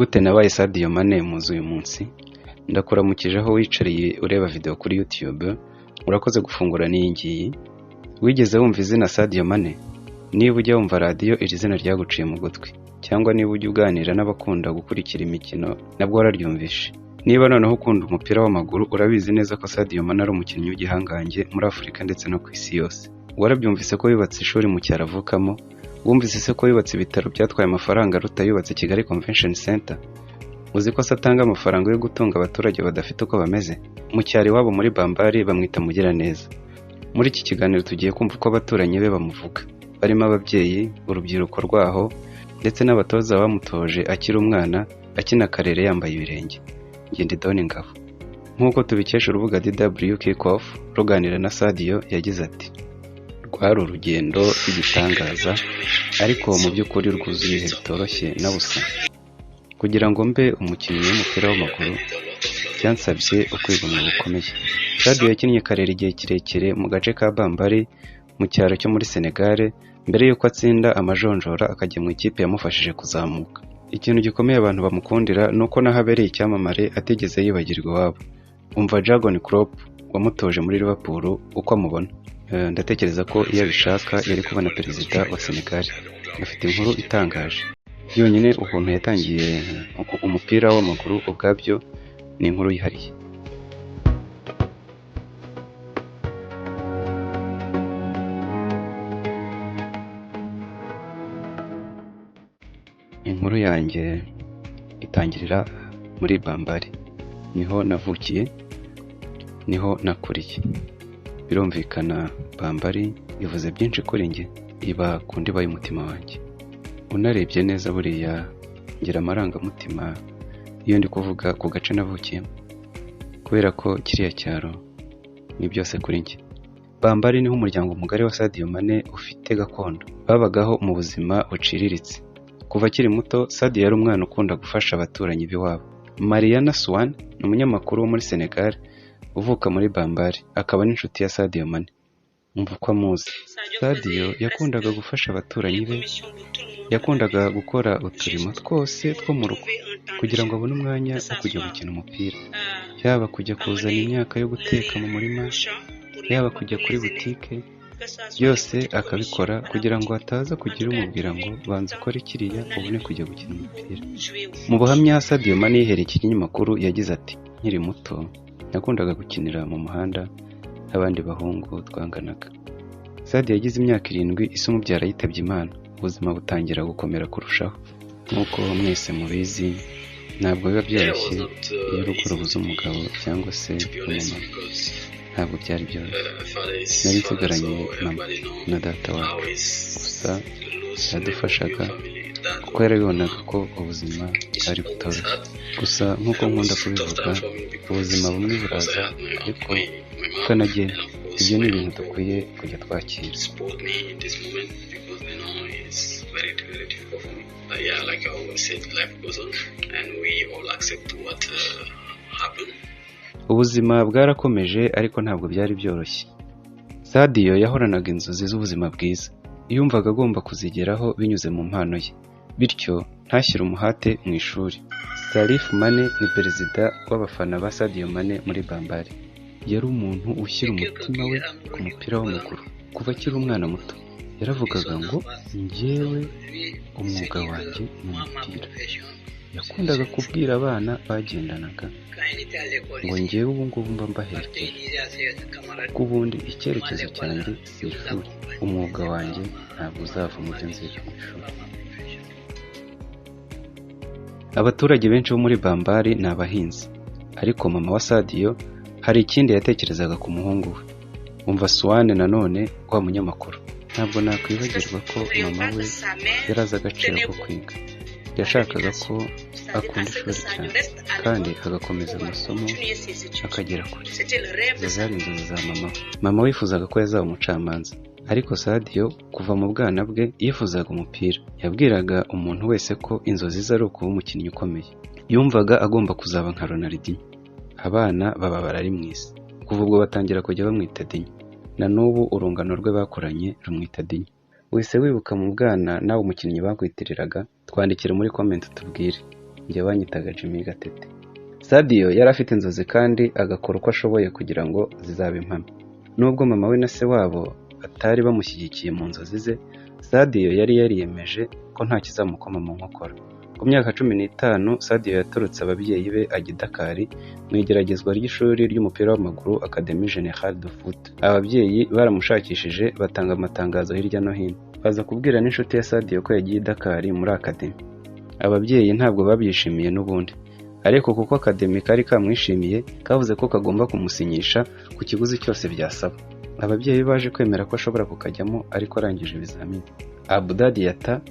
Gute nabaye Sadio Mane muzi uyu munsi? Ndakuramukije aho wicariye ureba video kuri YouTube, urakoze gufungura n'iyi ngiyi. Wigeze wumva izina Sadio Mane? Niba ujya wumva radiyo, iri zina ryaguciye mu gutwi, cyangwa niba ujya uganira n'abakunda gukurikira imikino, nabwo wararyumvishe. Niba noneho ukunda umupira w'amaguru, urabizi neza ko Sadio Mane ari umukinnyi w'igihangange muri Afurika ndetse no ku isi yose. Warabyumvise ko yubatse ishuri mu cyaro avukamo? Wumvise se ko yubatse ibitaro byatwaye amafaranga aruta yubatse Kigali Convention Center? Uzi ko se atanga amafaranga yo gutunga abaturage badafite uko bameze? Mu cyaro iwabo muri Bambali bamwita Mugiraneza. Muri iki kiganiro tugiye kumva uko abaturanyi be bamuvuga, barimo ababyeyi, urubyiruko rwaho ndetse n'abatoza bamutoje akiri umwana, akina karere yambaye ibirenge. Njye ndi Don Ngabo. Nk'uko tubikesha urubuga DW Kickoff, ruganira na Sadio yagize ati: "Rwari urugendo rw'igitangaza, ariko mu by'ukuri rwuzuye ibihe bitoroshye na busa. Kugira ngo mbe umukinnyi w'umupira w'amaguru byansabye ukwigomwa gukomeye." Sadio yakinnye karere igihe kirekire mu gace ka Bambali mu cyaro cyo muri Senegal, mbere y'uko atsinda amajonjora akajya mu ikipe yamufashije kuzamuka. Ikintu gikomeye abantu bamukundira ni uko naho abereye icyamamare atigeze yibagirwa iwabo. Umva Jurgen Klopp wamutoje muri Liverpool uko amubona. Ndatekereza ko iyo abishaka yari kubona perezida wa Senegal. Afite inkuru itangaje. Yonyine ukuntu yatangiye umupira w'amaguru ubwabyo ni inkuru yihariye. Inkuru yanjye itangirira muri Bambali. Niho navukiye, niho nakuriye. Birumvikana, Bambali ivuze byinshi kuri njye, iba ku ndiba y'umutima wanjye. Unarebye neza, buriya ngira amarangamutima iyo ndi kuvuga ku gace navukiyemo, kubera ko kiriya cyaro ni byose kuri njye. Bambali niho umuryango mugari wa Sadio Mane ufite gakondo. Babagaho mu buzima buciriritse. Kuva akiri muto, Sadio yari umwana ukunda gufasha abaturanyi b'iwabo. Mariana Swan ni umunyamakuru wo muri Senegal uvuka muri Bambali, akaba n'inshuti ya Sadio Mane. Umva uko amuzi. Sadio yakundaga gufasha abaturanyi be, yakundaga gukora uturimo twose two mu rugo kugira ngo abone umwanya wo kujya gukina umupira, yaba kujya kuzana imyaka yo guteka mu murima, yaba kujya kuri butike, byose akabikora kugira ngo ataza kugira umubwira ngo banza ukore kiriya ubone kujya gukina umupira. Mu buhamya Sadio Mane yihereye iki kinyamakuru yagize ati: "Nkiri muto nakundaga gukinira mu muhanda n'abandi bahungu twanganaga." Sadio yagize imyaka 7 ise umubyara yitabye Imana, ubuzima butangira gukomera kurushaho. Nk'uko mwese mubizi, ntabwo biba byoroshye iyo urugo rubuze umugabo cyangwa se umumama. Ntabwo byari byoroshye. Nari nsigaranye mama na data wacu, gusa yaradufashaga kuko yarabibonaga ko ubuzima bwari butoroshye. Gusa nk'uko nkunda kubivuga, ubuzima bumwe buraza ariko bukanagenda. Ibyo ni ibintu dukwiye kujya twakira. Support me in this moment because they know it's very, very difficult for me. But yeah, like I always said, life goes on and we all accept what happened. Ubuzima bwarakomeje, ariko ntabwo byari byoroshye. Sadio yahoranaga inzozi z'ubuzima bwiza. Yumvaga agomba kuzigeraho binyuze mu mpano ye, bityo ntashyire umuhate mu ishuri. Salif Mane ni perezida w'abafana ba Sadio Mane muri Bambali. Yari umuntu ushyira umutima we ku mupira w'amaguru kuva akiri umwana muto. Yaravugaga ngo: "Njyewe umwuga wanjye ni umupira." Yakundaga kubwira abana bagendanaga ngo: "Njyewe ubu ngubu mba mbaherekeje, kuko ubundi icyerekezo cyanjye si ishuri, umwuga wanjye ntabwo uzava mu byo nziga mu ishuri." Abaturage benshi bo muri Bambali ni abahinzi, ariko mama wa Sadio hari ikindi yatekerezaga ku muhungu we. Umva Swane nanone wa munyamakuru. Ntabwo nakwibagirwa ko mama we yari azi agaciro ko kwiga. Yashakaga ko akunda ishuri cyane kandi agakomeza amasomo akagera kure. Izo zari inzozi za mama we. Mama wifuzaga ko yazaba umucamanza, ariko Sadio kuva mu bwana bwe yifuzaga umupira. Yabwiraga umuntu wese ko inzozi ze ari ukuba umukinnyi ukomeye. Yumvaga agomba kuzaba nka Ronaldinho. Abana baba ari mu isi. Kuva ubwo batangira kujya bamwita Dinho. Na n'ubu urungano rwe bakuranye rumwita Dinho. Wese wibuka mu bwana nawe umukinnyi bakwitiriraga? Twandikire muri comment utubwire. Njye banyitaga Jimmy Gatete. Sadio yari afite inzozi kandi agakora uko ashoboye kugira ngo zizabe impamo. Nubwo mama we na se wabo batari bamushyigikiye mu nzozi ze, Sadio yari yariyemeje ko nta kizamukoma mu nkokora. Ku myaka 15, Sadio yatorotse ababyeyi be ajya i Dakar mu igeragezwa ry'ishuri ry'umupira w'amaguru Académie Générale de Foot. Ababyeyi baramushakishije batanga amatangazo hirya no hino. Baza kubwira n'inshuti ya Sadio ko yagiye i Dakar muri Académie. Ababyeyi ntabwo babyishimiye n'ubundi, ariko kuko Académie kari kamwishimiye, kavuze ko kagomba kumusinyisha ku kiguzi cyose byasaba. Ababyeyi baje kwemera ko ashobora kukajyamo ariko arangije ibizamini. Abdou Diatta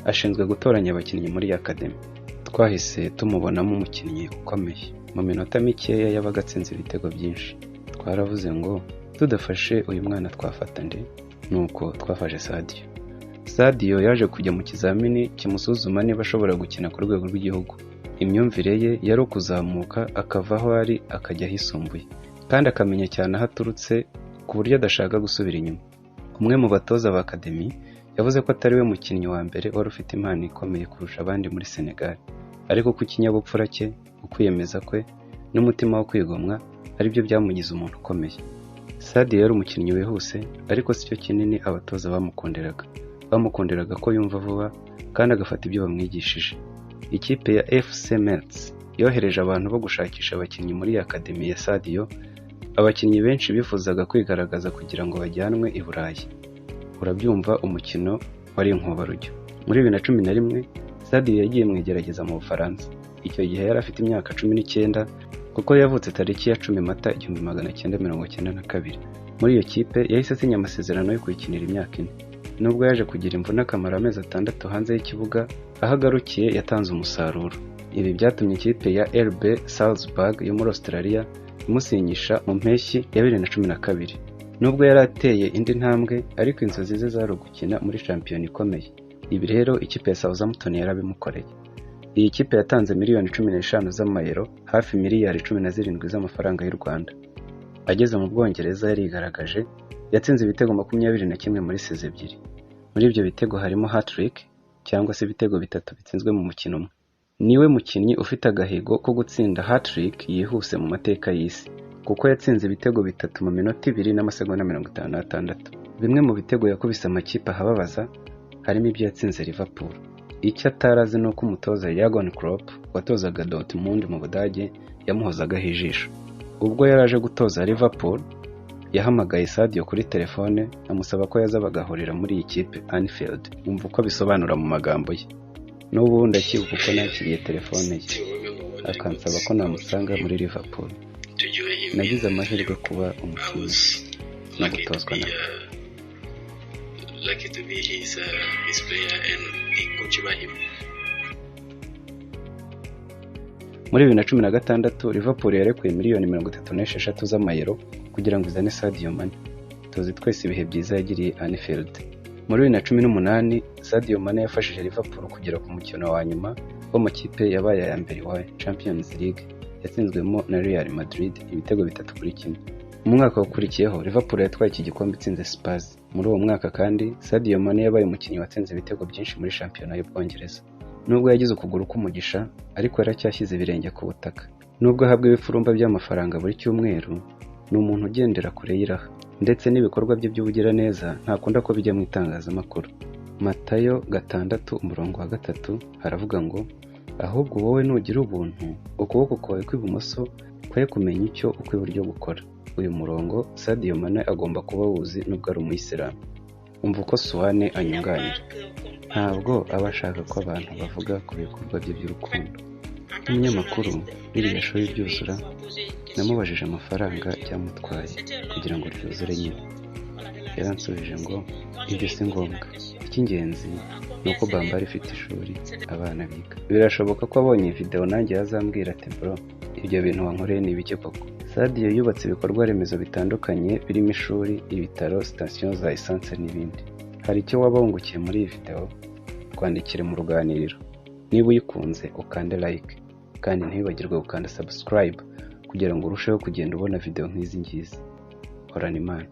ashinzwe gutoranya abakinnyi muri Académie. Twahise tumubonamo umukinnyi ukomeye. Mu minota mikeya yabaga atsinze ibitego byinshi. Twaravuze ngo tudafashe uyu mwana twafata nde? Nuko twafashe Sadio. Sadio yaje kujya mu kizamini kimusuzuma niba ashobora gukina ku rwego rw'igihugu. Imyumvire ye yari ukuzamuka akava aho ari akajya ahisumbuye, kandi akamenya cyane aho aturutse ku buryo adashaka gusubira inyuma. Umwe mu batoza ba Académie yavuze ko atari we mukinnyi wa mbere wari ufite impano ikomeye kurusha abandi muri Senegal, ariko ko ikinyabupfura cye, ukwiyemeza kwe n'umutima wo kwigomwa aribyo byamugize umuntu ukomeye. Sadio yari umukinnyi wihuse, ariko sicyo kinini abatoza bamukundiraga. Bamukundiraga ko yumva vuba kandi agafata ibyo bamwigishije. Ikipe ya FC Metz yohereje abantu bo gushakisha abakinnyi muri Académie ya Sadio. Abakinnyi benshi bifuzaga kwigaragaza kugira ngo bajyanwe i Burayi. Urabyumva, umukino wari inkubarujyo. Muri 2011, Sadio yagiye mu igerageza mu Bufaransa. Icyo gihe yari afite imyaka 19 kuko yavutse tariki ya 10 Mata 1992. Muri iyo kipe yahise asinya amasezerano yo kuyikinira imyaka 4. Nubwo yaje kugira imvune akamara amezi 6 hanze y'ikibuga, aho agarukiye yatanze umusaruro. Ibi byatumye ikipe ya RB Salzburg yo muri Australia imusinyisha mu mpeshyi ya 2012. Nubwo yari ateye indi ntambwe, ariko inzozi ze zari ugukina muri shampiyona ikomeye. Ibi rero ikipe ya Southampton yarabimukoreye. Iyi kipe yatanze miliyoni 15 z'amayero, hafi miliyari 17 z'amafaranga y'u Rwanda. Ageze mu Bwongereza yarigaragaje, yatsinze ibitego 21 muri seze 2. Muri ibyo bitego harimo hat-trick cyangwa se ibitego 3 bitsinzwe mu mukino umwe. Niwe mukinnyi ufite agahigo ko gutsinda hat-trick yihuse mu mateka y'isi, kuko yatsinze ibitego 3 mu minota 2 n'amasegonda 56. Bimwe mu bitego yakubise amakipe ahababaza harimo ibyo yatsinze Liverpool. Icyo atarazi ni uko umutoza Jurgen Klopp watozaga Dortmund mu Budage yamuhozagaho ijisho. Ubwo yari aje gutoza Liverpool, yahamagaye Sadio kuri telefone amusaba ko yaza bagahurira muri iyi kipe Anfield. Umva uko abisobanura mu magambo ye. N'ubu ndacyibuka uko nakiriye telefone ye, akansaba ko namusanga muri Liverpool. Nagize amahirwe kuba umukinnyi no gutozwa nawe. Lucky to be his player and be coached by him. Muri 2016 Liverpool yarekuye miliyoni 36 z'amayero kugira ngo izane Sadio Mane. Tuzi twese ibihe byiza yagiriye Anfield. Muri 2018 Sadio Mane yafashije Liverpool kugera ku mukino wa nyuma w'amakipe yabaye aya mbere wa Champions League, yatsinzwemo na Real Madrid ibitego 3-1. Mu mwaka wakurikiyeho Liverpool yatwaye iki gikombe itsinze Spurs. Muri uwo mwaka kandi Sadio Mane yabaye umukinnyi watsinze ibitego byinshi muri shampiyona y'Ubwongereza. Nubwo yagize ukuguru k'umugisha, ariko yaracyashyize ibirenge ku butaka. Nubwo ahabwa ibifurumba by'amafaranga buri cyumweru, ni umuntu ugendera kure y'iraha, ndetse n'ibikorwa bye by'ubugiraneza ntakunda ko bijya mu itangazamakuru. Matayo 6:3 haravuga ngo ahubwo wowe nugira ubuntu, ukuboko kwawe kw'ibumoso kwe kumenya icyo ukw'iburyo gukora. Uyu murongo Sadio Mane agomba kuba awuzi nubwo ari umuyisilamu. Umva uko Suwane anyunganira. Ntabwo aba ashaka ko abantu bavuga ku bikorwa bye by'urukundo. Nk'umunyamakuru ririya shuri ryuzura, namubajije amafaranga byamutwaye kugira ngo ryuzure nyine. Yaransubije ngo ibyo si ngombwa, icy'ingenzi ni uko Bambari ifite ishuri abana biga. Birashoboka ko abonye video nanjye yazambwira ati bro, ibyo bintu wankoreye ni ibiki koko? Sadio yubatse ibikorwa remezo bitandukanye birimo ishuri, ibitaro, sitasiyo za essence n'ibindi. Hari icyo waba wungukiye muri iyi video? Twandikire mu ruganiriro. Niba uyikunze ukande like, kandi ntiwibagirwe gukanda subscribe kugira ngo urusheho kugenda ubona video nk'izi ngizi. Horana Imana.